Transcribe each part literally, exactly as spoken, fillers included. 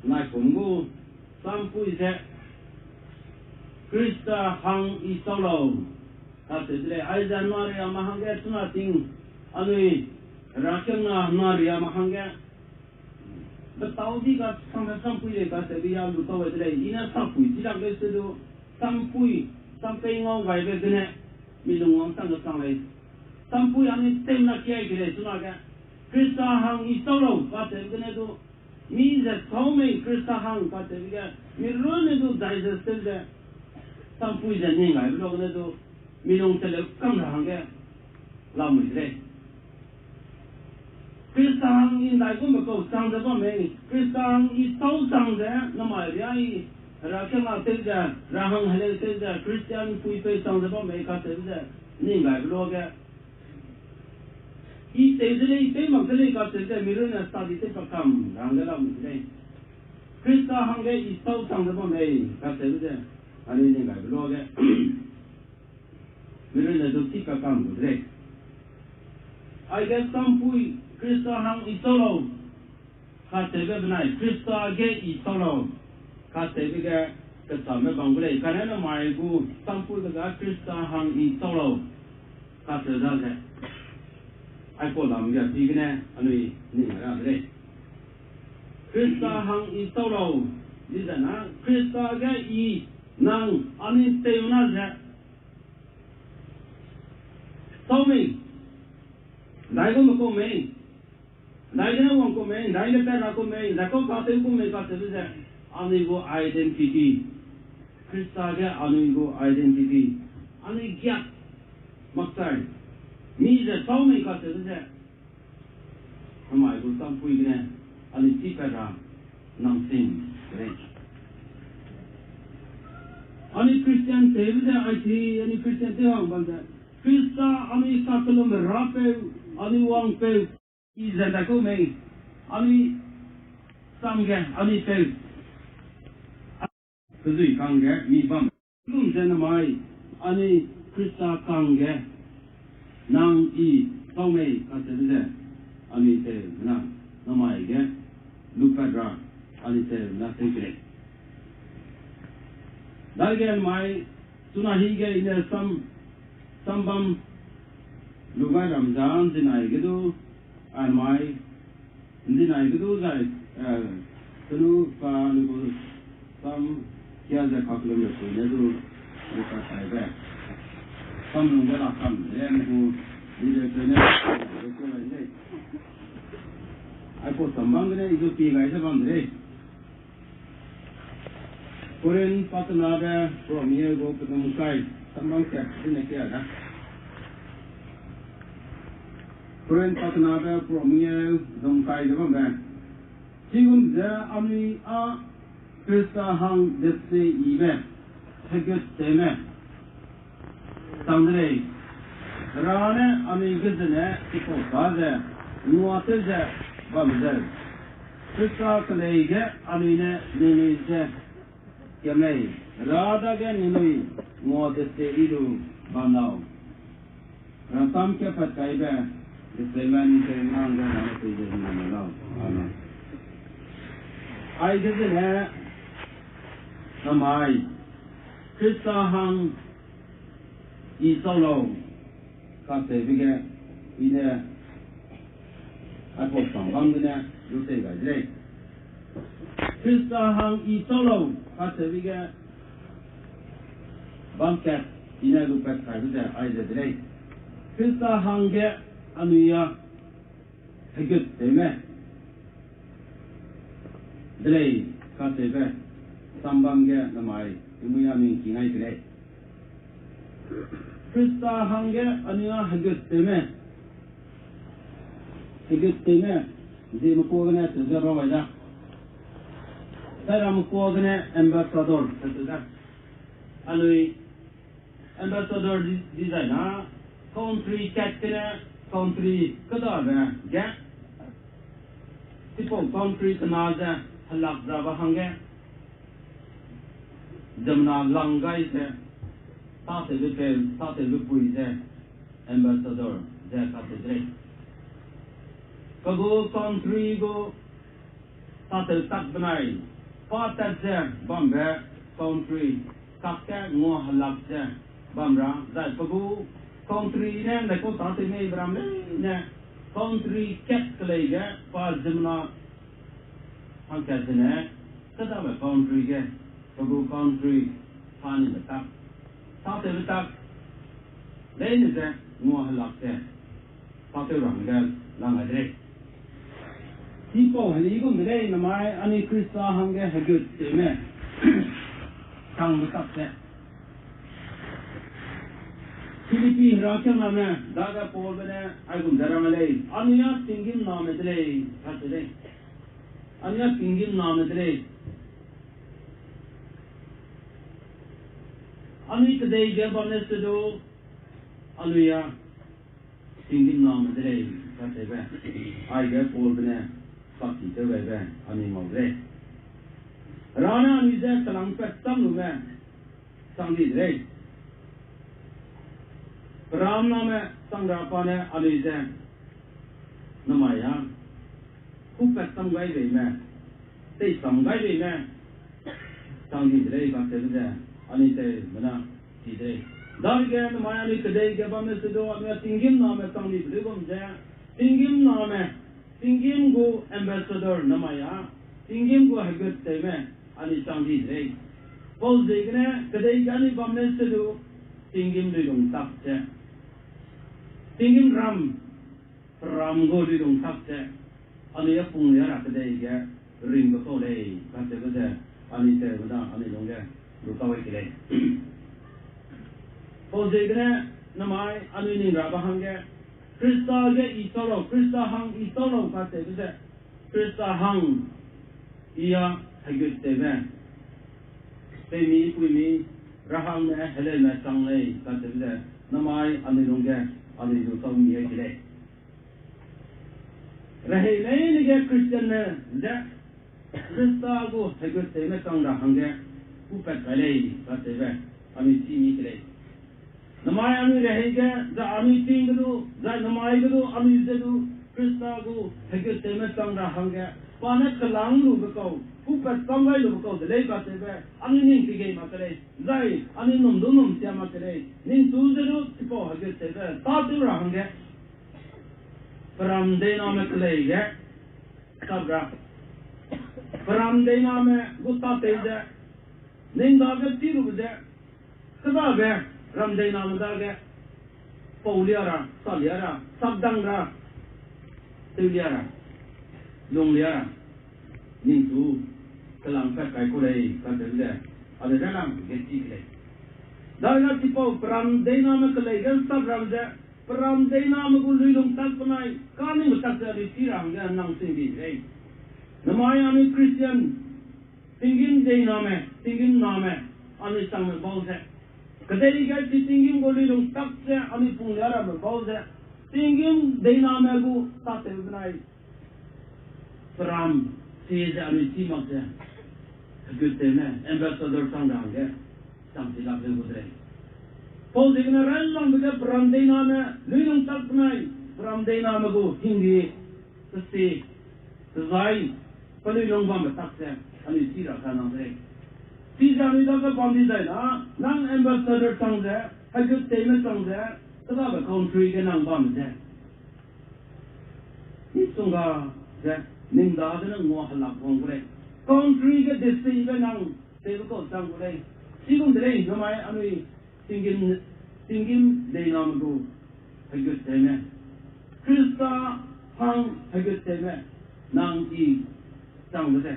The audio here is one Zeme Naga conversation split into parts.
Naikum gu sampui ze, Khrista hang i chau lau, kacheu de lei. Aize nariame hangge chuna ting, anui, herakiangna nariame hangge, betau di kasangbe sampui lei kacheube ya lu tau de lei. I ne sampui chi lak lei se du, sampui, sampei ngau gaibe gene, mi lung wangchang kesang lei. Sampui anui tewna kiai ke lei chunage, Khrista hang i chau lau kacheube gene du, mi ze chau mei Khrista hang kacheube ge, mi runne du zai ze seu ze, sampui ze ning gaibe luagene du, mi lung teleu kam ra hangge, lamui de lei. Khrista hang i ndaigumbe kau chang ze bam mei, Khrista hang i chau chang ze, namai riâ i, herakiangna tew ze, ra hang heleu tew ze, Christian puipeu chang ze bam mei kacheube ze, ning gaibe luage, i tew de lei, tew mak de lei kacheu ze, mi runne study tew pa kam ra hangge lamui de lei. Khrista hangge i chau chang ze bam mei kacheube ze, anui ning gaibe luage, mi runne du chi pa kam gu de lei. Aige sampui Khrista hang i chau lau, kacheube benai Khrista ge i chau lau, kacheube ge kechâmme bam gu lei. Kane namai gu sampui ge ga Khrista hang i chau lau, kacheu daze, aipau lam ge pi gene anui ning ra de lei. Khrista hang i chau lau, dizai na Khrista ge i nang anui tew na ze, chau mei, ndaigumbe kau mei, ndaigene wang kau mei, ndaigene pat ra kau mei, ndaikau katew kau mei kacheube ze, anui gu identity. Khrista ge anui gu identity. Anui giak makchai, mi ze chau mei kacheube ze, namai gu sampui gene, anui chi pat ra, nang sing, de lei. Anui Christian tewbe ze, ai chi, anui Christian tew hang bam ze, Khrista anui kakellumbe rapeu, anui wangpeu, i ze ndaikau mei, anui sam ge, anui peu, kezui kangge mi bam. Gum ze namai, anui Khrista kangge, nang i chau mei kacheube ze, anui tew mena, namai ge, lupat ra, anui tew mena tew ke lei. Daige namai, chuna hige i ne sam, sambam, lu gai ram ze ’nzinai ge du, anmai, ’nzinai ge du zai, eh, kenu pa anui gu sam kia ze kakellumbe pui ne du, lu ka saibe. Sam lung ge la kam, le anui gu, leader pui ne, le ke lai lei. Aipau sambam gene i du pi gai ze bam de lei. Korinth pakenabe, Romieu gu pedum kai, sambam kat zene kia da. Korinth pakenabe, Romieu, pedum kai ze bambe. Chigum ze anui â Khrista hang dese yibe, heguttewme chang de lei. Hera ne anui ge zene chipau ta ze, nguatew ze bam zeu. Khrista kelei ge anui ne ningnui ze kiam lei. Hera dage ningnui nguadese yi lu bam lau. Rasam kepat kaibe, Desemba ni tei nang ze nang tei ze nang lau. Amen. Aige zene, namai, Khrista hang i chau lau, kacheube ge, i ne, aipau sambam gene, lu tei gai de lei. Khrista hang i chau lau, kacheube ge, bam kat, i ne lupat kaibe ze aize de lei. Khrista hangge anui â heguttewme de lei kacheube, sambam ge namai, imui anui ’ngki ngai de lei. Khrista hangge anui â heguttewme, heguttewme, ziemmekuâ gene teze ra gai da. Sairam kuâ gene ambassador teze da. Anui ambassador di, dizai na, country kat gene, country kêdabe ge, chipau country kena ze helak rabe hangge, ziemmena lang gai ze, tâtewbe peu, tâtewbe pui ze, ambassador ze kacheu de lei. Pe gu country gu Tâtew tak benai, pa tat ze bambe country, kakge ngua helak ze bam ra, zai pe gu country ne ndaikau tâtew mei be ram leine, country kat kelei ge pa ziemmena hangkat zene, kedabe country ge, pe gu country tâ nibe tak, tâtewbe tak, leine ze ngua helak ze tâtew ra hangge lang gai de lei. Chipau heli gum de lei, namai anui Khrista hangge heguttewme changbe tak ze. Philippi herakiangname dage Paulbe ne aigum ze rang lei, anui â tinggîmname de lei, kacheu lei. Anui â tinggîmname de lei. Anui kedei ge bam ne se du, anui â tinggîmname de lei, kacheube. Aige Paulbe ne sakki tew gaibe anui ngau de lei. Hera ne anui je kelangpat cham lume chang di de lei. Peramname chang ra pa ne anui je namai â kupat cham gai beime, teicham gai beime chang di de lei kacheube ze anui tewmena chi de lei. Dadege namai anui kedei ge bam ne se du, anui â tinggîmname chang dibe luigum ze, tinggîmname, tinggîm gu ambassador namai â, tinggîm gu heguttewme anui chang di de lei. Pau ziegene kedei ge anui bam ne se du, tinggîm luilung tak ze, tinggîm ram, peram gu luilung tak ze, anui â pung lia ra kedei ge ringbe kau lei kacheube ze, anui tewbe da anui lungge lu tau ke lei. Pau ziegene namai anui ning rabe hangge, Khrista ge i tau lau, Khrista hang i tau lau kacheube ze, Khrista hang i â heguttewme, peimi puimi, rahangme heleume chang lei kacheube ze, namai anui lungge anui lu tau mi ai ke lei. Rehei leine ge Christianme ze Khrista gu heguttewme chang ra hangge kupat kai lei kacheube anui chî mi ke lei. Namai anui rehei ge, zai anui ting ge du, zai namai ge du, anui ze du, Khrista gu heguttewme chang ra hangge, pa ne kelang lube kau, kupat cham gai lube kau de lei kacheube anui ning kegei mak ke lei, zai anui num du num sia mak ke lei, ningchu ze du chipau heguttewbe tâtew ra hangge, peram deiname kelei ge sap ra, peram deiname gu tâtew ze, ning dage chî lube ze, kedabe ram deiname dage pau lia ra, sa lia ra, sapdang ra, tew lia ra, lung lia ra, ningchu kelangpat kai ku lei kacheube ze, anui railangbe ge chî ke lei. Dage chipau peram deiname kelei ge sap ra ze, peram deiname gu luilung tak benai kaningbe tak ze anui chî ra hangge nang sing di de lei. Namai anui Christian, tinggîm deiname, tinggîmname, anui changme bau ze, kedei ge chi tinggîm gu luilung tak ze anui pung lia rabe bau ze, tinggîm deiname gu tâtew benai peram chi ze anui chî mak ze, heguttewme ambassador chang ra hangge chang chi lak leu gu de lei. Pau ziegene railangbe ge peram deiname luilung tak benai peram deiname gu hingdi, pesi, pezai, peluilung bambe tak ze anui chî ra kanang de lei. Chize anui dage bam di zai na, nang ambassador chang ze, heguttewme chang ze, kedabe country ge nang bam ze, misongga ze, ning dagene ngua helak wang gu lei. Country ge desibe nang tewbe kau chang gu lei. Chigum de lei, namai anui tinggîm, tinggîm deiname gu heguttewme, Khrista hang heguttewme, nang i changbe ze,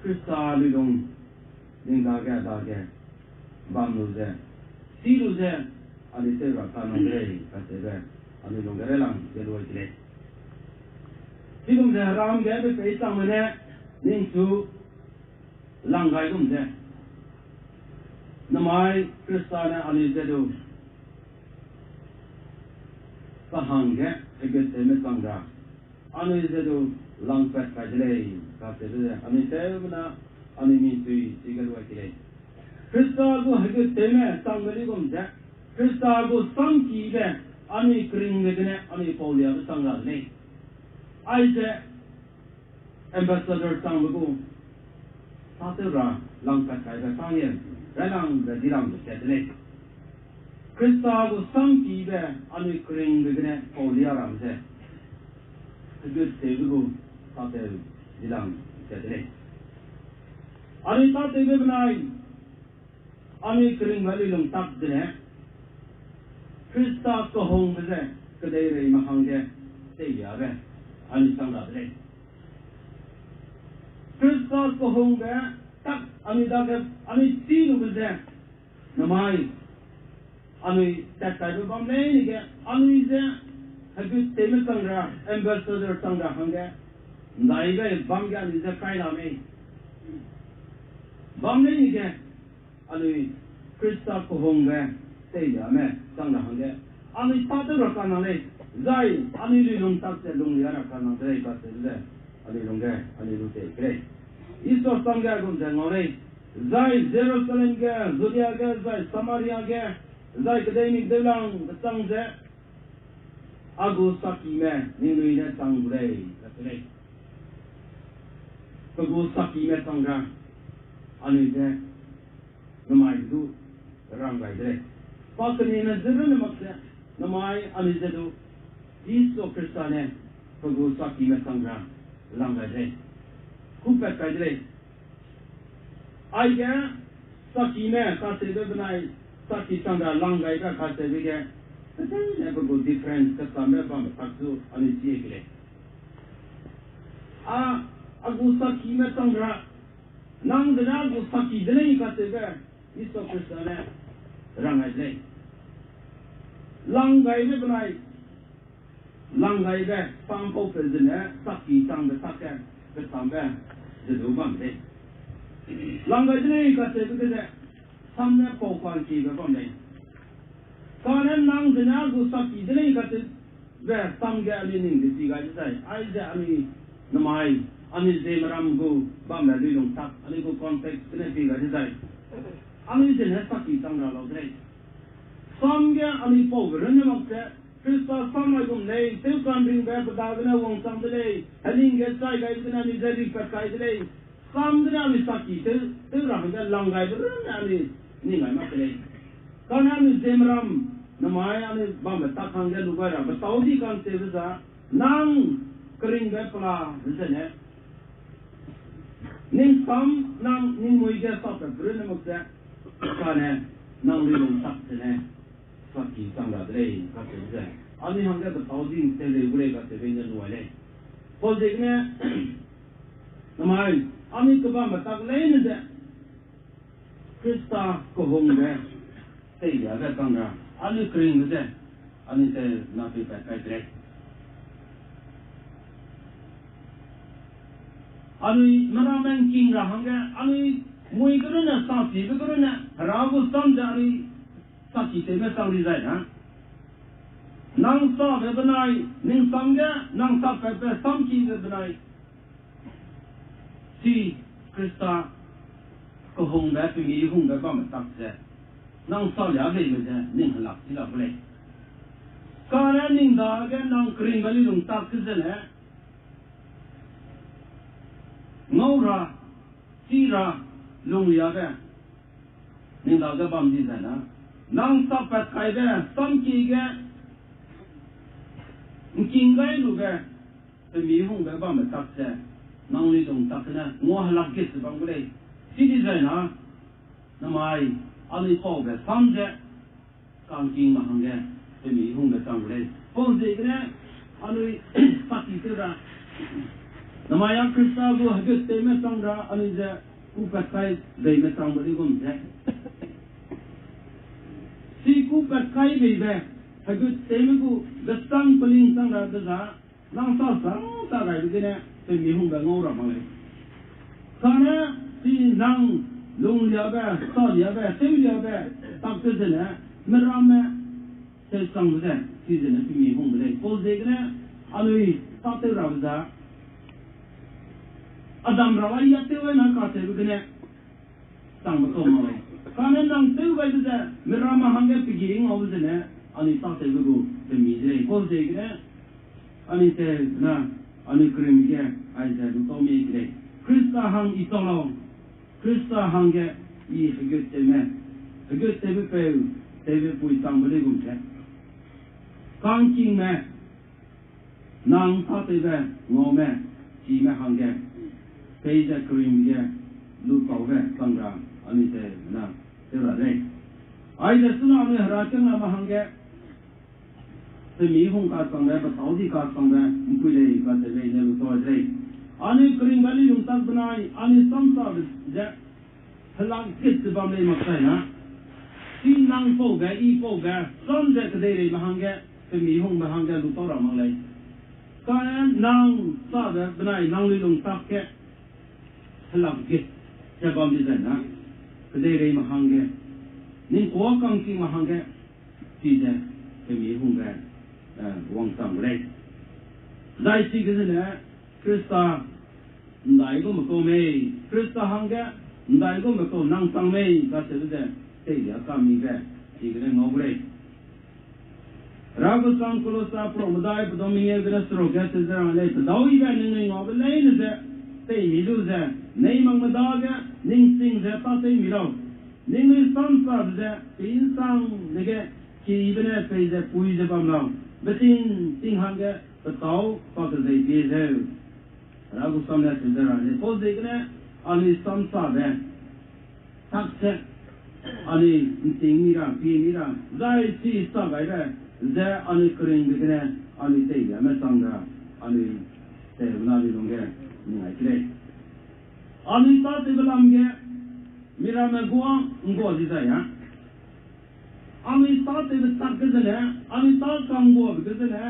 Khrista luilung ning dage dage bam lu ze, chî lu ze, anui tew ra kanang de lei kacheube anui lungge railang ze lu ai ke lei. Chigum ze heram ge pe pei changme ne, ningchu lang gai gum ze, namai Khrista ne anui ze du pa hangge heguttewme chang ra, anui ze du langpat kai de lei kacheube ze, anui tewmena anui misui chige lu ai ke lei. Khrista gu heguttewme changbe luigum ze, Khrista gu samkibe anui keringbe gene anui pauliabe chang ra de lei. Aize ambassador changbe gu, tâtew ra langpat kaibe kangge, railangbe dilangbe kat de lei. Khrista gu samkibe anui keringbe gene paulia rabe ze, heguttewbe gu tâtew dilang kat de lei. Anui tâtewbe benai, anui keringbe luilung tak zene, Khrista kehungbe ze kedeireime hangge teibiabe anui chang ra de lei. Khrista kehungbe tak anui dage, anui chî lube ze, namai, anui tatkaibe bam leine ge, anui ze heguttewme chang ra, ambassador chang ra hangge, ndaibe bam ge anui ze kai la mei. Bam leine ge, anui Khrista kehungbe teibiame chang ra hangge, anui tâtew ra kanang lei, zai anui luilung tak ze lunglia ra kanang de lei kacheube ze, anui lungge anui lu tei ke lei. Isua sam ge aigum ze ngau lei, zai Jerusalem ge, Judea ge, zai Samaria ge, zai kedei mikdeu lang kechang ze, a gu sakime ningnui ne chang gu lei, kacheu lei. Pe gu sakime chang ra, anui ze, namai du rang gai de lei. Pa kenime ze runne mak ze, namai anui ze du, Jisu Khrista ne, pe gu sakime chang ra, lang gai de lei. Kupat kai de lei. Aige, sakime kacheube benai, saki chang ra lang gaibe kacheube ge, peteine pe gu difference kechambe bambe tak zu anui chie ke lei. A, a gu sakime chang ra, nang zene a gu saki de lei kacheube, Jisu Khrista ne rang gai de lei. Lang gaibe benai, lang gaibe, pampaupeu zene saki changbe tak ge, kechambe, ze du bam lei. Lang gai de lei kacheube ge ze, sam ne pau ka'ngkibe bam lei. Kane nang zene a gu saki de lei kacheube sam ge anui ning de pi gai dezai, aize anui namai, anui ziemmeram gu bambe luilung tak, anui gu context gene pi gai dezai, anui zene saki chang ra lau de lei. Sam ge anui paube runne mak ze, Khrista sam aigum lei, tewka'nringbe pe dagene wangchang de lei, heling ge chai gaibe gene anui ze ripat kai de lei. Sam gene anui saki tew, tew ra hangge lang gaibe runne anui ning gai mak de lei. Kane anui ziemmeram, namai anui bambe tak hangge lu gai ra, petâu di ka'ncheube za, nang keringbe pela zene, ning sam nang ning mui ge sapatbe runne mak ze, kane nang luilung tak zene, saki chang ra de lei kacheube ze, anui hangge petâu di tew lei gu lei kacheube ne lu ai lei. Pau ziegene, namai, anui kebambe tak leine ze, Khrista kehungbe teibiabe chang ra, anui keringbe ze, anui ze napeipat kai de lei. Anui meramme ’ngking ra hangge, anui mui ge runne, sachibe ge runne, Hera gu sam ze anui saki tewme chang di zai na, nang sabe benai, ning sam ge, nang sapatbe samkibe benai, chi Khrista kehungbe, pemi hungbe bamme tak ze, nang salia leime ze ning helak chi la gu lei. Kane ning dage nang keringbe luilung tak ke zene, ngau ra, chi ra, lungliabe, ning dage bam di zai na, nang sapat kaibe, samki ge, ’ngking gai lube, pemi hungbe bamme tak ze, nang luilung tak gene ngua helak ge ze bam gu lei. Chi di zai na, namai, anui paube sam ze, ka'ngkingme hangge, pemi hungbe chang gu lei. Pau ziegene, anui saki tew ra, namai a Khrista gu heguttewme chang ra, anui ze kupat kai beime chang gu lei gum ze, chi kupat kai beibe, heguttewme gu gesang peling chang ra deza, nang sa sang sa gaibe gene, pemi hungbe ngau ra mak lei. Kane, chi nang lungliabe, saliabe, tewliabe, tak te zene, meramme, tewchang ze, chi zene pemi hungbe lei. Pau ziegene, anui tâtew rabe za, Adam rawa ya tew ai na kacheube gene, changbe kau mak lei. Kane nang tew gaibe ze, meramme hangge pegi ngaube zene, anui tâtewbe gu pemi de lei. Pau ziegene, anui te na, anui keringbe ge, Aize du tau mi ke lei. Khrista hang i tau lau. Khrista hangge i heguttewme, heguttewbe peu, tewbe pui changbe lei gum ze, kangkingme, nang tâtewbe, ngaume, chime hangge, peize keringbe ge, lu taube chang ra, anui ze na, tew ra lei. Aize chuna anui herakiangname hangge, pemi hung kasangbe, petâu di kasangbe, ’mpui lei kacheube ne lu tau de lei. Anui keringbe luilung tak benai, anui samsabe ze, helak kit ze bam lei mak sai na. Chi nang paube, i paube, sam ze kedeireime hangge, pemi hungbe hangge lu tau ra mak lei. Kane nang sabe benai nang luilung tak ge, helak kit ze bam di zai na. Kedeireime hangge, ning kuâ kangkingme hangge, chize, pemi hungbe, eh, wangchang gu lei. Zai chige zene, Khrista, ’ndaigumbe kau mei, Khrista hangge, ’ndaigumbe kau nang chang mei, kacheube ze, teilia kamibe, chigene ngau gu lei. Hera gu sam Kolosa perak medai pedau mengeu gene seruk ge cheu ze rang lei, pedau yibe ningnui ngaube leine ze, teimi lu ze, nei makme dage, ning ching ze tâtew mi lau. Ningnui samsabe ze, pei ’nsang dege, kibe ne peize pui ze bam lau. Beting ting hangge, petâu pakezei pie zeu. Hera gu sam ne cheu ze rang lei, pau ziegene, anui samsabe, tak ze, anui ’nting mi ra, pie mi ra, zai chi sa gaibe, ze anui keringbe gene, anui teilia me chang ra, anui tewna luilung ge, ning ai ke lei. Anui tâtewbe lam ge, miramme guâ ’nggua di zai a. Anui tâtewbe tak ge zene, anui tâ ka'ngguabe ge zene,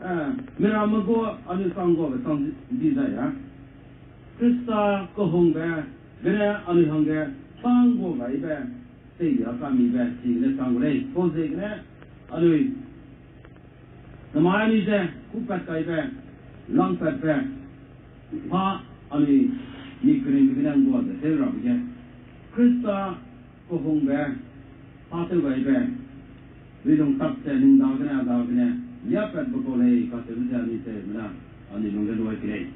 eh, miramme guâ anui ka'ngguabe chang di zai a. Khrista kehungbe gene anui hangge ka'nggua gaibe, teilia kamibe, chigene chang gu lei. Pau ziegene anui, namai anui ze, kupat kaibe, langpatbe, pa anui mi keringbe gene ’nggua ze tew rabe ge, Khrista kehungbe, tâtew gaibe, luilung tak ze ning dagene, a dagene, liâpatbe kau lei kacheube ze anui tewme na, anui lungge luai ke lei.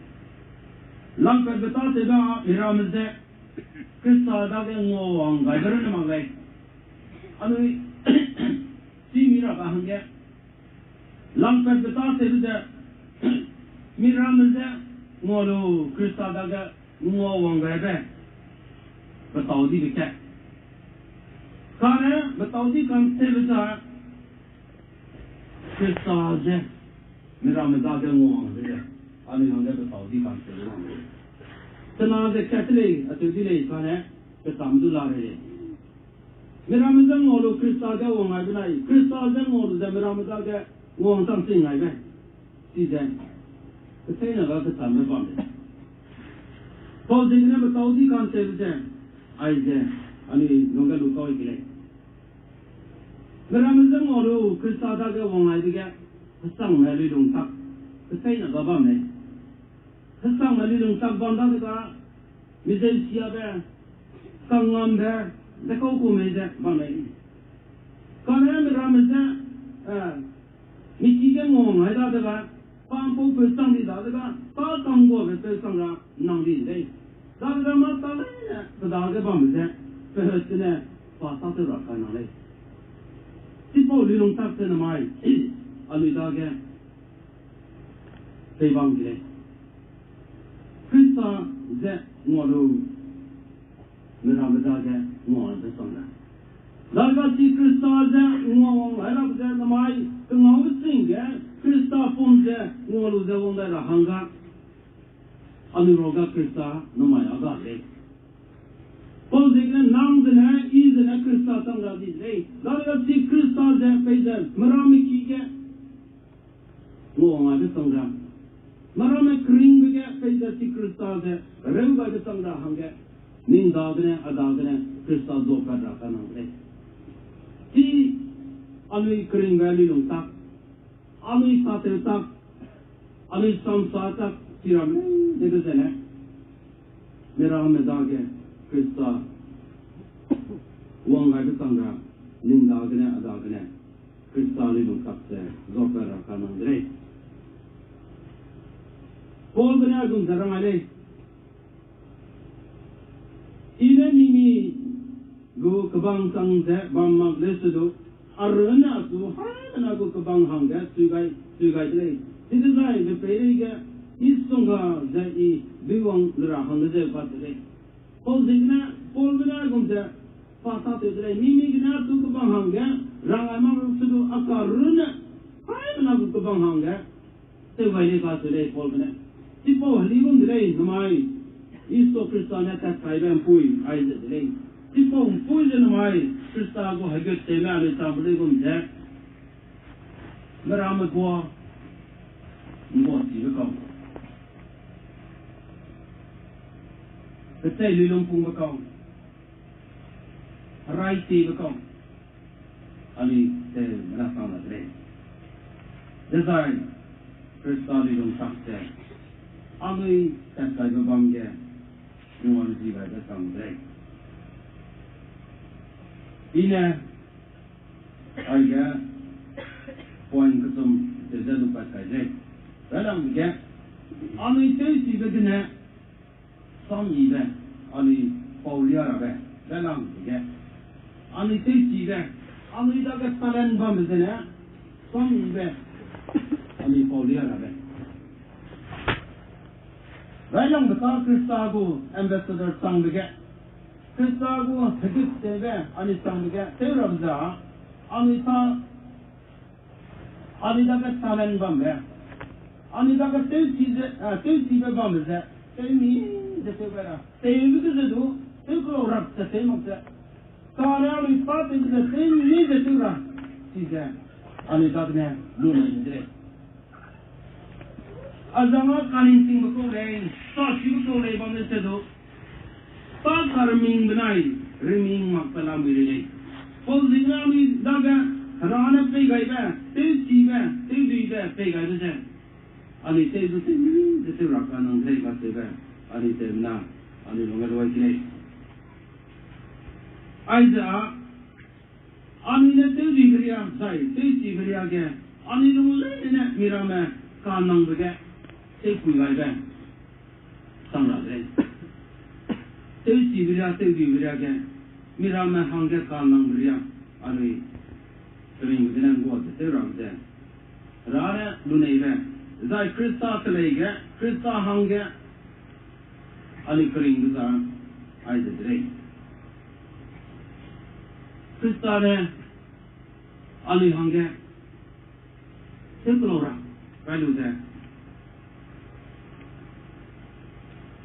Langpatbe tâtewbe a miramme ze, Khrista dage nguawang gaibe runne mak lei. Anui, chi mi rabe hangge, langpatbe tâtewbe ze, miramme ze, ngua lu Khrista dage nguawang gaibe, petâu dibe kat. Kane petâu di ka'ncheube ze, Khrista ze, miramme dage nguawangbe ze, anui hangge petâu di ka'ncheube wang lei. Chena ze kat te lei, acheu di lei kane, kecham du la rei lei. Miramme je ngua lu Khrista ge wang ai benai, Khrista je ngua lu ze miramme dage nguawang chang sing aibe. Chize, kecheîne ga kechâmme bam lei. Pau ziegene petâu di ka'ncheube ze, aize, anui lungge lu tau ke lei. Miramme je ngua lu Khrista dage wang aibe ge, hechangme luilung tak, kecheîne ga bam lei. Hechangme luilung tak bam dadege, mi zeu siabe, kangngambe, dekau ku mei ze bam lei. Kane miramme je, eh, mi ki ge nguawang ai dadege, pa ’mpaupeu chang di dadege, pa ka'ngguabe peu chang ra nang di de lei. Dadege mâ tâ leine pe dage bambe ze, peheu zene pa tâtew ra kai nang lei. Chipau luilung tak ze namai, anui dage, pei bam de lei. Khrista je ngua lu, miramme dage nguawang aibe chang ra. Dadege chi Khrista je nguawang ai rabe ze namai, kengaube sing ge Khrista pum ze ngua lu ze wang dai ra hangge, anui ruage Khrista namai a ga lei. Pau ziegene nang zene, i zene Khrista chang ra di de lei. Dadege chi Khrista ze peize miramme ki ge nguawang aibe chang ra. Miramme keringbe ge peize chi Khrista ze reu gaibe chang ra hangge, ning dagene, a dagene, Khrista zuapat ra kanang de lei. Chi anui keringbe luilung tak, anui tâtew tak, anui samsa tak, chi ramme dege zene, miramme dage Khrista wang gaibe chang ra, ning dagene, a dagene, Khrista luilung tak ze zuapat ra kanang de lei. Paulbe ne aigum ze rang ai lei. I ne mimi gu kebang chang ze bam mak leu se du, arunne achu haimena gu kebang hangge chui gai, chui gai de lei. Chidezai be peireige, i sungga ze i duiwang le ra hangge zeu kacheu lei. Pau ziegene, Paulbe ne aigum ze pa tâtew de lei, mimi gene achu kebang hangge rang ai mak leu se du, a karunne haimena gu kebang hangge tew gai lei kacheu lei Paulbe ne. Chipau heli gum de lei namai, Jisu Khrista ne tat kaibe ’mpui aize de lei. Chipau ’mpui ze namai, Khrista gu heguttewme anui changbe luigum ze, meramme gua, ’nggua chibe kau, petei luilungpungbe kau, herai tiebe kau, anui tewmena chang la de lei. Dezai Khrista luilung tak ze, anui tat kaibe bam ge, nungwang zi gaibe chang de lei. I ne aige point kechum ze ze lupat kai de lei. Railangbe ge, anui tewchibe gene, samyibe, anui paulia rabe, railangbe ge, anui tewchibe, anui dage talent bambe zene, samyibe, anui paulia rabe. Railangbe ta Khrista gu ambassador changbe ge, Khrista gu heguttewbe anui changbe ge tew rabe ze, anui ta anui dage talent bambe, anui dage tewchi ze, eh, tewchibe bambe ze, tewmi ze tew gai ra, tewbe ge ze du, tew kelau rap ze tew mak ze, kane anui tâtewbe ze tewmi ze tew ra, chize, anui dagene lunei de lei. Azangga kaningchingbe kau lei, sachibe kau lei bam le se du, pa karming benai, riming mak pe lamui rei lei. Pau ziegene anui dage, Hera ne pei gaibe, tewchibe, tewduibe pei gaibe ze, anui tew du tewmi ze tew ra kanang de lei kacheube, anui tewmena, anui lungge luai ki lei. Aize â, anui ne tewduibe riâ zai tewchibe riâ ge, anui lung leine miramme kanangbe ge, tewpui gaibe chang ra de lei. Tewchibe riâ, tewduibe riâ ge, miramme hangge kanangbe riâ, anui keringbe gene ’nggua ze tew rabe ze, Hera ne luneibe, zai Khrista kelei ge, Khrista hangge, anui keringbe za, aize de lei. Khrista ne, anui hangge, tewkelau ra, gai lu ze,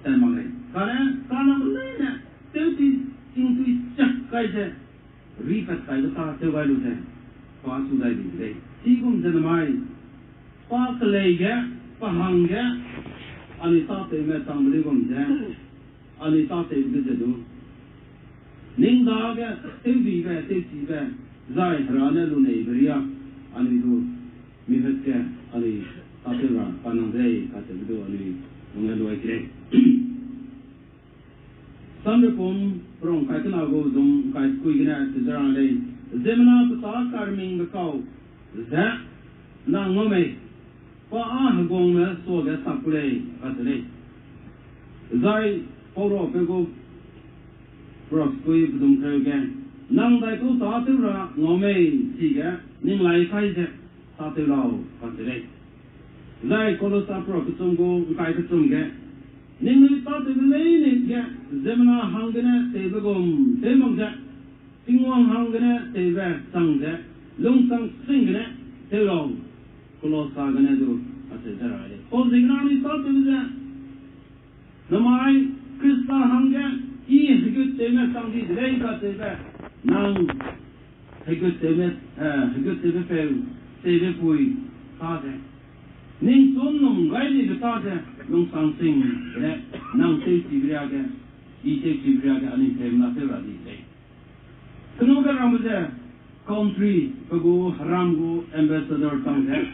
tat mak lei. Kane, kanang leine, tewchi, tingtui chak kai ze, ripat kaibe ta tew gai lu ze, pa chu dai di de lei. Chigum ze namai, pa kelei ge, pa hangge, anui tâtewme changbe luigum ze, anui tâtewbe ze du, ning dage tewdibe, tewchibe, zai Hera ne luneibe riâ, anui du, mi het ge, anui tâtew ra kanang de lei kacheube du anui lungge luai ki lei. Samrepum perung kai kena gu dum kai kui gene acheu ze rang lei. Ziemmena pechâ karmingbe kau ze nang ngau mei, pa â heguangme suage sak ku lei kacheu lei. Zai paurawpeu gu perua sekui pedum kereu ge, nang dai ku tâtew ra ngau mei chige ning lai kai ze tâtew lau kacheu lei. Zai Kolosa perua kechum gu ’ngkai kechum ge, ningnui tâtewbe leine ge, ziemmena hanggene tewbe gum tew mak ze, Tingwang hanggene tewbe chang ze, lungsang sing gene tew lau, Kolosa gene du acheu ze ra lei. Pau ziegene anui tâtewbe ze, namai Khrista hangge, I heguttewme chang di de lei kacheube, nang heguttewme, eh, heguttewbe peu, tewbe pui, ta ze, ningchu ’nnum gai dibe ta ze, lungsang sing gene, nang tewchibe riâ ge, I tewchibe riâ ge, anui tewmena tew ra di de lei. Kenu ge ramme ze, country, pe gu heram gu ambassador chang ze,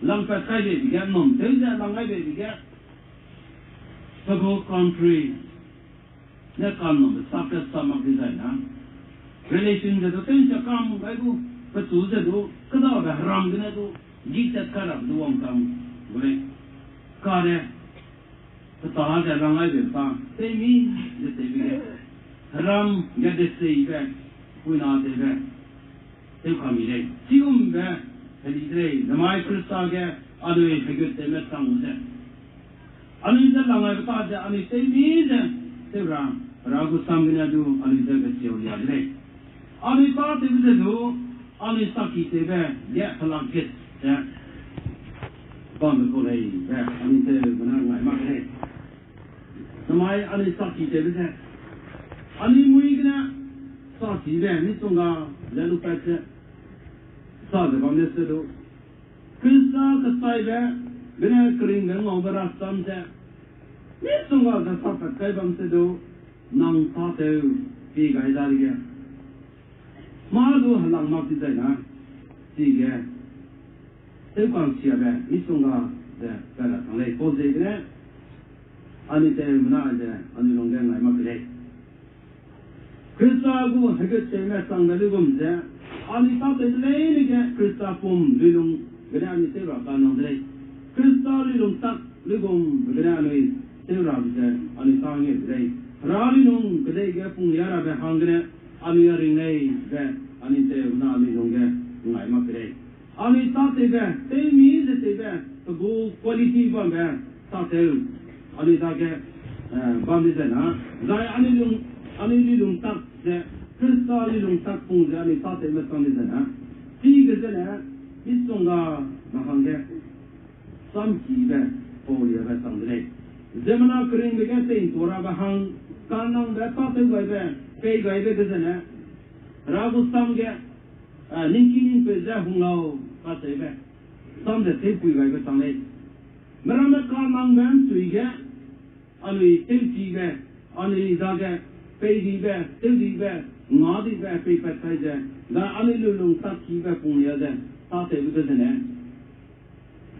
langpat kai beibe ge, ’nnum tew ze lang gai beibe ge, pe gu country ne ka'nnumbe sappat sa mak dizai na, relation ze du tew ’nchakam gai gu, pechu ze du, kêdabe heram gene du, gîtat kai rabe du wangchang gu lei. Kane, Peta ze rang aibe ta, teimi ze tewbe ge, heram ge deseibe, puina tewbe, tew kami lei. Chigumbe heli de lei, namai Khrista ge anui heguttewme chang ze, anui ze lang aibe ta ze anui teimi ze tew ra, Hera gu sam gene du anui ze gesiau lia de lei. Anui tâtewbe ze du, anui saki tewbe ge pelak ket ze bambe kau lei be anui tewbe ne ngai mak lei. Namai anui saki tewbe ze, anui mui gene sakibe misongga ze lupat ze sa ze bam ne se du, Khrista kechaibe gene keringbe ngaube rasam ze misongga ze sapat kai bam se du, nang tâtew pie gai dadege, mâ du helang mak dizai na, chige tewka'nsiabe misongga ze pat ra chang lei. Pau ziegene anui tewmena ze anui lungge ngai mak ke lei. Khrista gu heguttewme changbe luigum ze, anui tâtewbe leine ge Khrista pum luilung gene anui tew ra kanang de lei. Khrista luilung tak luigum gene anui tew rabe ze anui tâ ngeu de lei. Hera luilung kedei ge punglia rabe hanggene anui a ring lei be anui tewmena anui lungge ngai mak ke lei. Anui tâtewbe, tewmi ze tewbe, pe gu quality bambe tâtew anui dage, eh, bam dizai na, zai anui lung, anui luilung tak ze, Khrista luilung tak pung ze anui tâtewme chang dizai na, chige zene, misongga na hangge samkibe pauliabe chang de lei. Ziemmena keringbe ge tei'ntua rabe hang, kanangbe tâtew gaibe, pei gaibe ge zene, Hera gu sam ge, eh, ningki ningpeu ze hung lau kacheube, sam ze tewpui gaibe chang lei. Miramme kanangbe ’nchui ge, anui tewchibe, anui dage peidibe, tewdibe, ngadibe peipat kai ze, zai anui luilung takkibe punglia ze, tâtewbe ge zene,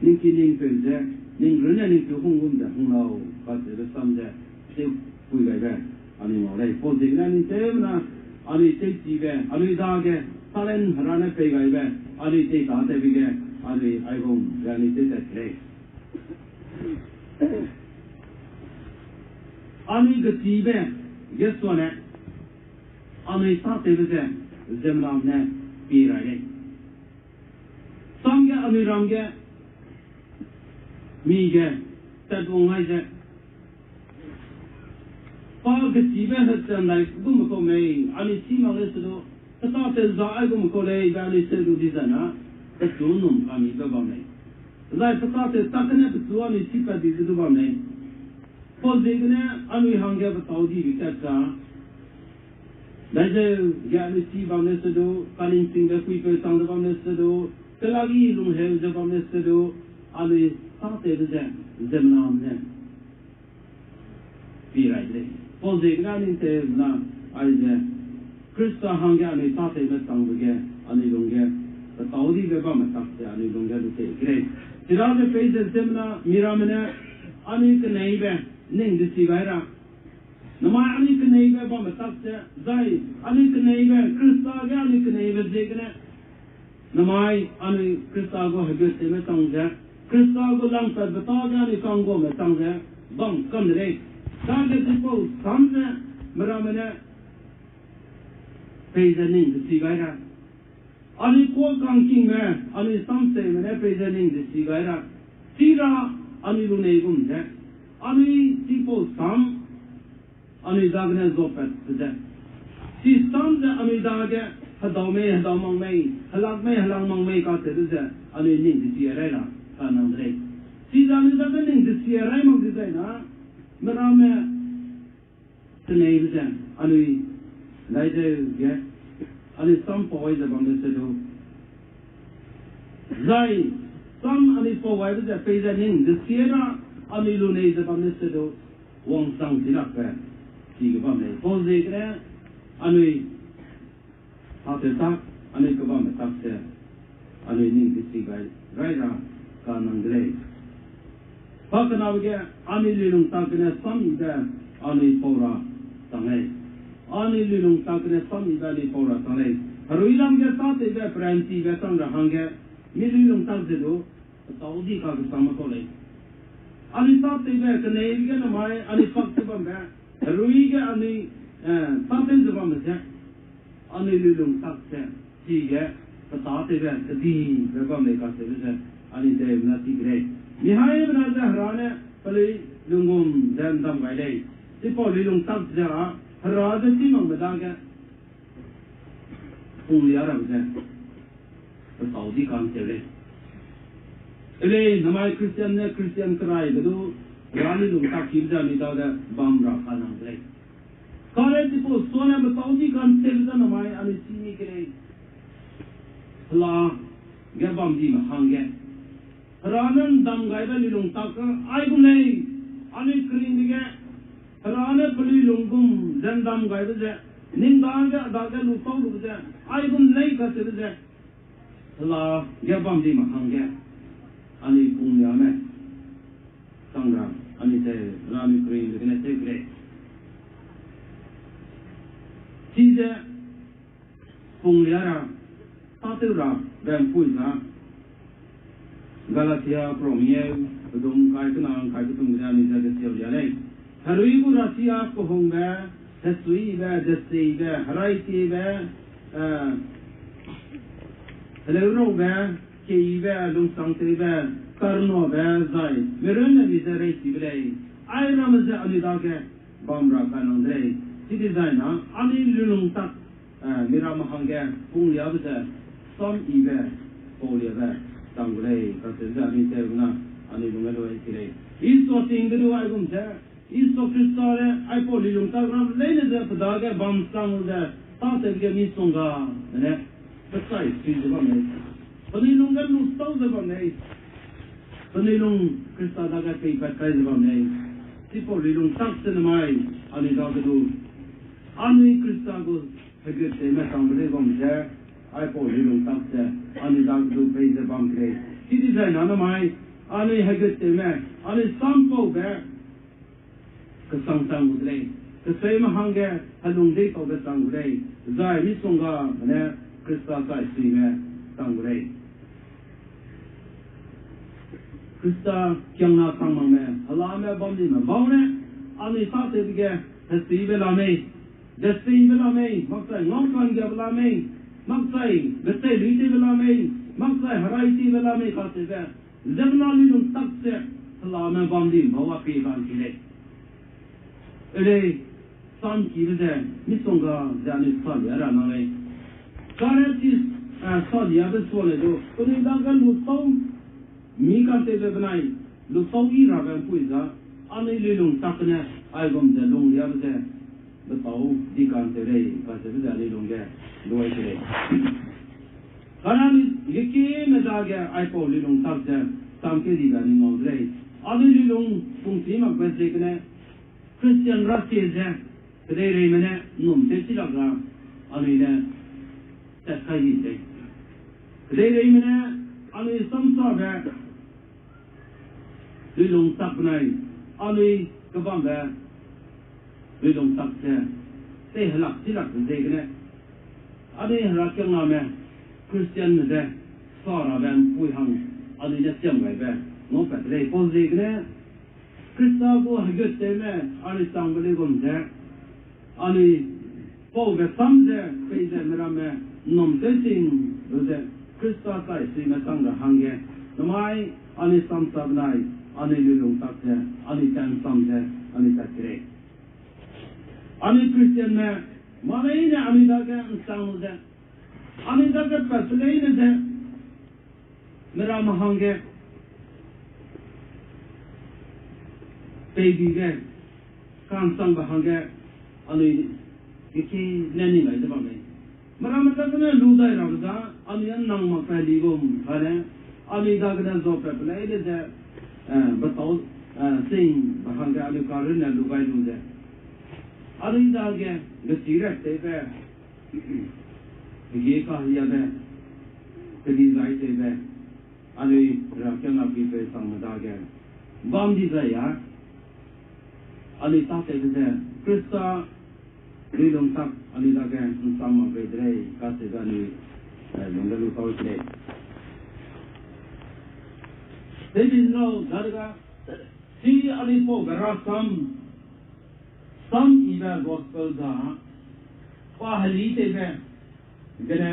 ningki ningpeu ze, ning runne ningchu hung gum ze hung lau kacheube sam ze, tewpui gaibe, anui ngau lei. Pau ziegene anui tewmena, anui tewchibe, anui dage talent Hera ne pei gaibe, anui tei tâtewbe ge, anui aigum ze anui tewtat ke lei. Anui gechibe ge suane, anui tâtewbe ze ziemmename ne pie rai lei. Sam ge anui ram ge, mi ge, tatwang ai ze, pa gechibe hechian dai gumbe kau mei, anui chî mak lei se du, pe tâtew za aigumbe kau lei be anui seu du dizai na, pechu num kamibe bam lei. Zai pe tâtew tak gene pechu anui chî pat dibe du bam lei. Pau ziegene anui hangge petâu dibe kat za, daizeu ge anui chî bam lei se du, kaningchingbe puipeu chang ze bam lei se du, kelak i lungheu ze bam lei se du, anui tâtewbe ze, ziemmename ne pie rai de lei. Pau ziegene anui tewmena, aize, Khrista hangge anui tâtewme changbe ge, anui lungge, petâu dibe bamme tak ze anui lungge lu tei ke lei. Chidaze peize ziemmena miramme ne, anui keneibe, ning desi gai ra. Namai anui keneibe bamme tak ze, zai, anui keneibe, Khrista ge anui keneibe ziegene, namai anui Khrista gu heguttewme chang ze, Khrista gu langpatbe tâ ge anui ka'ngguame chang ze, bam kam de lei. Dage chipau sam ze, miramme ne, peize ning desi gai ra. Anui kuâ kangkingme, anui samseime ne peize ning desi gai ra. Chira anui lunei gum ze, anui chipau sam, anui dagene zuapatbe ze, chi sam ze anui dage, hedau mei, hedau mak mei, helak mei, helak mak mei kacheube ze, anui ning desi rai ra, kanang de lei. Chize anui dage ning desi rai mak dizai na, miramme, keneibe ze, anui, daizeu ge, anui sam pau ai ze bam lei se du, zai, sam anui pau aibe ze peize ning desi ra, anui lunei ze bam lei se du, wangchang chilakbe, chige bam lei. Pau ziegene, anui, tâtew tak, anui kebamme tak ze, anui ning desi gai rai ra, kanang de lei. Pakenabe ge, anui luilung tak gene sam yibe, anui pau ra chang lei. Anui luilung tak gene sam yibe anui pau ra chang lei. Herui lam ge tâtewbe peranchibe chang ra hangge, mi luilung tak ze du, petâu di kakesangme kau lei. Anui tâtewbe keneibe ge namai anui pak ze bambe, herui ge anui, eh, tâtew ze bambe ze, anui luilung tak ze, chige, pe tâtewbe kedibe bam lei kacheube ze, anui tewna chi de lei. Mihaibe na ze Hera ne pelui lunggum ze ’ndam gai lei. Chipau luilung tak ze â, Hera ze chî makbe dage, punglia rabe ze, pe tâu di ka'ntew lei. Elei, namai Christian ne Christian keraibe du, Hera luilung tak kibe ze anui dage bam ra kanang de lei. Kane chipau suane pe tâu di ka'ntewbe ze namai anui chî mi ke lei. Hela ge bam dime hangge, Hera ne ’ndam gaibe luilung tak aigum lei, anui keringbe ge, Hera ne pelui lunggum ze ’ndam gaibe ze, ning dage, dage lu tau lube ze, aigum lei kacheube ze, hela ge bam dime hangge, anui pungliame, chang ra, anui te, Hera anui keringbe gene tew ke lei. Chize, punglia ra, tâtew rabe ’mpuî za, Galatia perum ngeu, pedum kai kena kai petum ge anui ze kesiau lia lei. Herui gu rasi â kehungbe, hesuibe, deseibe, heraitiebe, eh, heleurobe, keibe, lungsangtewbe, karnabe, zai mirunne mi ze reitibe lei. Airamme ze anui dage bam ra kanang de lei. Chidezai na anui luilung tak, eh, miramme hangge pungliabe ze, sam yibe, pauliabe, chang gu lei, kacheu ze anui tewbe na, anui lungge luai ke lei. Isua tingbe du aigum ze, Isua Khrista ne aipau luilung tak ram leine ze pe dage bam chang ze, tâtewbe ge misongga, ne, pechai sui ze bam lei. Penui lungge lu tau ze bam lei. Penui lung Khrista dage peipat kai ze bam lei. Chipau luilung tak ze namai, anui dage du, anui Khrista gu heguttewme changbe lei bam ze, aipau luilung tak ze, anui dage du pei ze bam ke lei. Chidezai na namai, anui heguttewme, anui sampaube, kesang chang gu de lei. Keseume hangge, helung deitaube chang gu lei. Zai misongga, ne, Khrista chai suime, chang gu lei. Khrista kiangna chang makme, helame bam dime bau ne, anui tâtewbe ge, hesuibe la mei, deseibe la mei, makchai ngaukangiabe la mei, makchai geteiluitewbe la mei, makchai heraitiebe la mei kacheube, ziemmena luilung tak ze, helame bam di bau a pie ka'nchi lei. Elei, samkibe ze, misongga ze anui salia ra nang lei. Kane chi, eh, saliabe sua lei du, penui dage lu tau mi ka'ntewbe benai, lu tau yi rabe ’mpuî za, anui luilung tak ne, aigum ze lungliabe ze, pe tâu di ka'ntew lei, kacheube ze anui lungge, luai ke lei. Kane anui gekieme dage aipau luilung tak ze, samkeu dibe anui ngau de lei. Anui luilung pungchi makbe ziegene, Christian rasie ze, kedeireime ne ’nnum tewchi lak ra, anui ne tat kai di de lei. Kedeireime ne, anui samsabe, luilung tak benai, anui kebambe, luilung tak ze, tei helak chi lakbe ziegene, anui herakiangname, Christianme ze, sa rabe ’mpuî hang, anui ne siam gaibe, ngaupat de lei pau ziegene, Khrista gu heguttewme, anui changbe lei gum ze, anui paube sam ze, peize miramme, ’nnum tewsing, lu ze, Khrista chai suime chang ra hangge, namai, anui samsa benai, anui luilung tak ze, anui tansam ze, anui tat ke lei. Anui Christianme, mâ leine anui dage ’nsang lu ze, anui dage pat pe leine ze, miramme hangge, peibi ge, ka'nsangbe hangge, anui geki ne ning gai ze bam lei. Miramme dagene lu dai rabe za, anui â nang mak pe li gum kane, anui dagene zapat pe leine ze, eh, betau, eh, singbe hangge anui karunne lu gai lu ze, anui dage, gechî rat tewbe, ge kahiabe, kedi zai tewbe, anui herakiangna pipeu sangme dage, bam dizai a, anui tâtewbe ze, Khrista, luilung tak anui dage ’nsang mak bei de lei, kacheube anui, eh, lungge lu tau ke lei. Tewbi lau, dadega, Chi anui pau ge rasam, sam yibe gospel za, pa heli tewbe gene,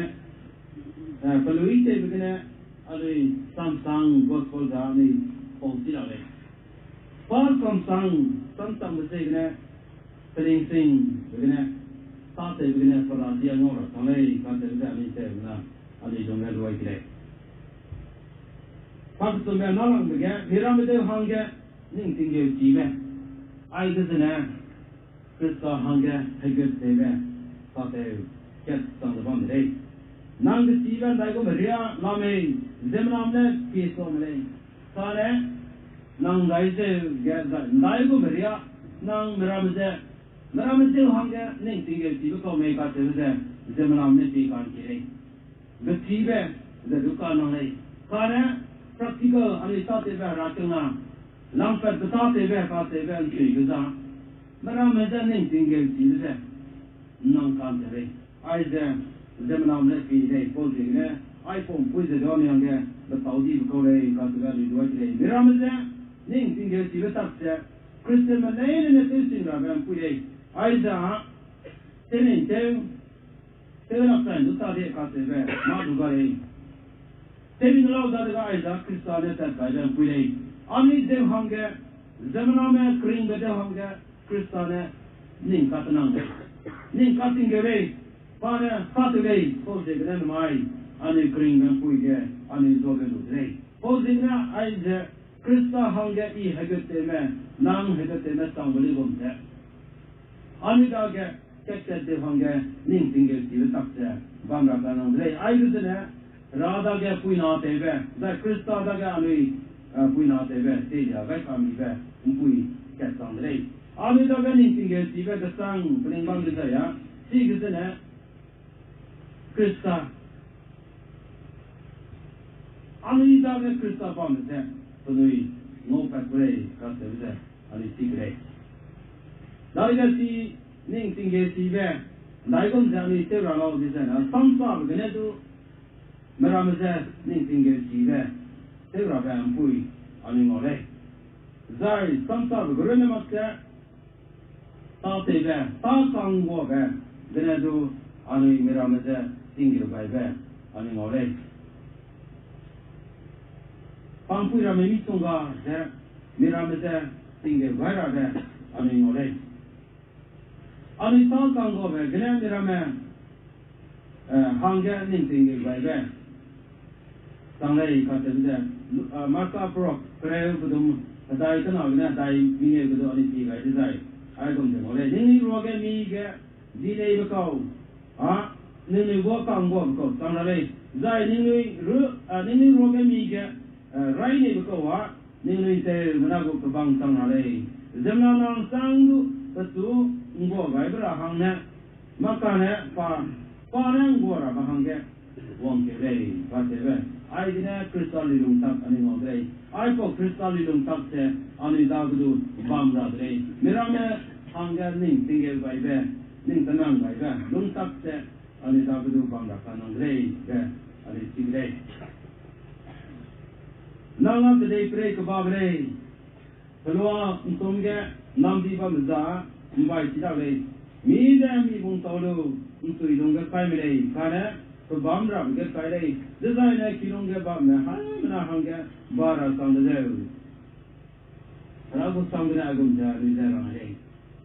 eh, pelui tewbe gene, anui samsang gospel za anui pau chi la lei. Pa samsang, samsangbe ziegene, pelingsingbe gene, tâtewbe gene, pera di a ngau ra chang lei, kacheube ze anui tewbe na, anui lung ge luai ke lei. Pakechumbe nâlangbe ge, miramme deu hangge, ning tinggeu chibe. Aide zene, Khrista hangge hegut tewbe, tâtew kat chang ze bam de lei. Nang kechibe ndaigum riâ la mei, ziemmename pie sa me lei. Kane, nang ndai zeu ge zai ndaigum riâ, nang miramme ze, miramme zeu hangge ning tinggeu chibe kau mei kacheube ze, ziemmename pie ka'nki lei. Kechibe ze du ka nang lei. Kane practical anui tâtewbe hera kena, langpat ketâtewbe kacheube ’nchui ge za, miramme ze ning tinggeu chibe ze, nang ka'nte lei. Aize, ziemmename pie lei, pau ziegene, aipau ’mpui ze du anui hangge, betau dibe kau lei, kacheube anui duai ke lei. Miramme ze, ning tinggeu chibe tak ze, Christianme leine ne tewsing rabe ’mpui lei. Aize, tew ning tew, tew lak chai du ta de kacheube, mâ du ga lei. Tewmi ne lau dadege aize Khrista ne tat kaibe ’mpui lei. Anui zeu hangge, ziemmename keringbe deu hangge, Khrista ne ning katenang lei. Ning katinggeu lei, pa ne katew lei, pau ziegene namai, anui keringbe ’mpui ge, anui zuage lu de lei. Pau ziegene aize, Khrista hangge I heguttewme, nang heguttewme changbe luigum ze, anui dage kat-kat tew hangge ning tinggeu chibe tak ze bam ra kanang de lei. Aibe zene, Hera dage puinatewbe, zai Khrista dage anui, eh, puinatewbe, teilia gai kamibe ’mpui kat chang de lei. Anui dage ning tinggeu chibe kesang pening bam dezai a, chige zene, Khrista anui dage Khrista bamme ze penui ngaupat gu lei kacheube ze anui chi ke lei. Dadege chi ning tinggeu chibe, ndaigum ze anui tew ra lau dezai na, samsabe gene du, miramme ze ning tinggeu chibe, tew rabe ’mpui anui ngau lei. Zai samsabe gu runne mak ze, tâtewbe, tâka'ngguabe gene du anui miramme ze tinggeu gaibe anui ngau lei. Pa ’mpui ramme misongga ze miramme ze tinggeu gai rabe anui ngau lei. Anui tâka'ngguabe gene miramme, eh, hangge ning tinggeu gaibe chang lei kacheube ze, Lu-, eh, Marka perak kereu pedum hedai kena gene hedai mengeu ge du anui pi gai dezai, aigum ze ngau lei: Ningnui ruage mi ge di neibe kau, a, ningnui guâ ka'ngguabe kau chang ra lei. Zai ningnui ru-, a, ningnui ruage mi ge, eh, rai neibe kau a, ningnui ’nteumena gu kebang chang ra lei. Ziemmena nang châng du pechu ’nggua gaibe ra hangne, mâ kane pa, pa ne ’nggua rabe hangge wangkeu lei kacheube. Aigene Khrista luilung tak anui ngau de lei. Aipau Khrista luilung tak ze anui dage du bam ra de lei. Miramme hangge ning tinggeu gaibe, ning tenang gaibe lung tak ze anui dage du bam ra kanang de lei be anui chi de lei. Nang â kedeiperei kebabe lei, pelua ’nsum ge namdi bamme za ’mbai chi dak lei. Mi ze mi bung tau lu, ’ntui lungge kai me lei, kane pebâm rabe ge kai lei, dezaine kilûng ge bamme haimena hangge ba ra chang de zeu. Hera gu sam gene aigum ze anui ze rang lei.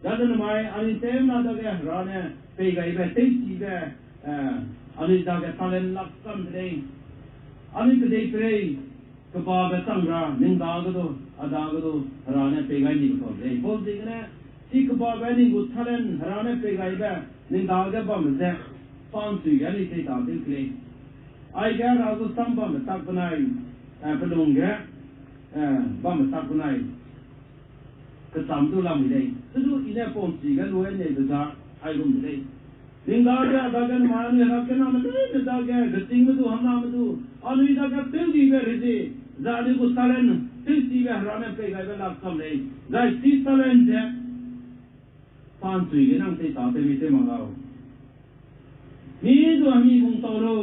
Dadege namai anui tewna dage Hera ne pei gaibe, tewchibe, eh, anui dage talent lak cham de lei. Anui kedeiperei kebabe chang ra, ning dage du, a dage du, Hera ne pei gai nibe kau de lei. Pau ziegene, chi kebabe ning gu talent Hera ne pei gaibe, ning dage bamme ze, pa ’nchui ge anui tei ta tew ke lei. Aige Hera gu sam bamme tak benai, eh, pelung ge, eh, bamme tak benai kechâm du lamui lei. Chidu I ne pau ’nchui ge luai neibe za aigum de lei. Ning dage, a dage namai anui Hera kename leine dage, gechîngme du, hangname du, anui dage tewdibe rei ze, zai anui gu talent, tewchibe Hera ne pei gaibe lak cham lei. Zai chi talent ze, pa ’nchui ge nang tei ta tew mi tew mak lau. Mi du a mi bung tau lu,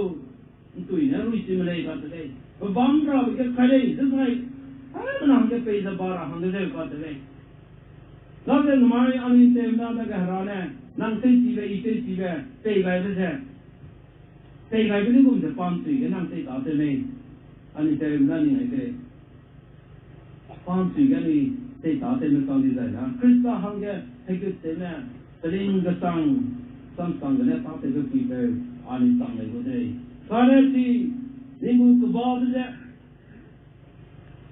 ’ntui ne ruichi me lei kacheu lei. Pebâm rabe ge kai lei, zai Haimena hangge pei ze ba ra hangge zeu katew lei. Daze namai anui tewna dage Hera ne, nang tewchibe, i tewchibe, pei gaibe ze, pei gaibe ni gum ze pa'nchui ge nang tei tâtew mei. Anui tewna ning ai de lei. Pa'nchui ge anui tei tâtewme kang di zai na, Khrista hangge hegut tewme, peling kesang, samsang gene tâtewbe puipeu, anui chang lei gu de lei. Kane chi, ning gu keba de ze,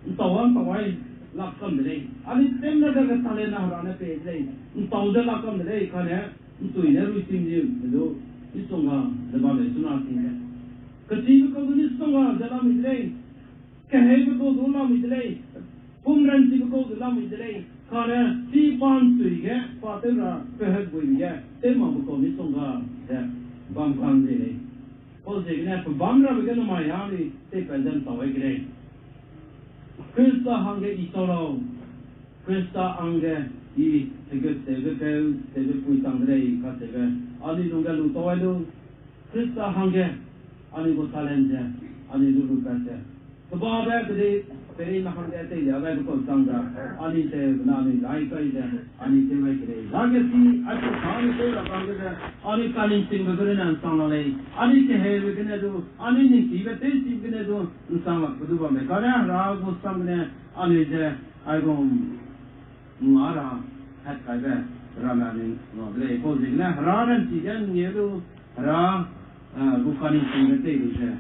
’ntau a ’ntau ai lak kam de lei. Anui tewme dage talent na Hera ne pei de lei. ’Ntau ze lak kam de lei, kane ’ntui ne ruichim di, du, misongga ze bam lei chuna ting ge. Kechibe kau du misongga ze lamui de lei. Keheube kau du lamui de lei. Pumranchibe kau du lamui de lei. Kane chi pa'nchui ge pa tew ra pehetguibe ge tew makbe kau misongga ze bam kang de lei. Pau ziegene pebâm rabe ge namai a anui teipat ze ’ntau ai ke lei. Khrista hangge i tau lau. Khrista hangge i hegut tewbe peu, tewbe pui chang de lei kacheube, anui lungge lu tau ai lu. Khrista hangge anui gu talent ze, anui lu lupat ze, kebabe kedei, pereime hangge teilia gaibe kau chang da, anui tewbe na anui lai kai ze, anui tew ai ke lei. Dage chi, aipau sa anui tew ra kangge ze, anui kaningchingbe gene ’nsang lak lei. Anui keheube gene du, anui ningchibe tewchibe gene du, ’nsang lakbe du bam lei. Kane Hera gu sam gene, anui ze, aigum nga ra, hatkaibe, ramme anui ngau de lei. Pau ziegene Hera ranchi ge ’nnie lu, Hera, eh, gu kaningchingbe tei lu ze,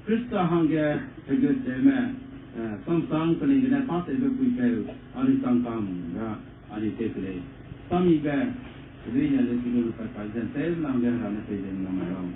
Khrista hangge hegut tewme, eh, samsang peling gene tâtewbe puipeu, anui chang kam ra, anui tew ke lei. Samibe, keduine le chi lu lu pat pat ze ’ntew nang ge Hera ne pei ze ’nnam mai lau.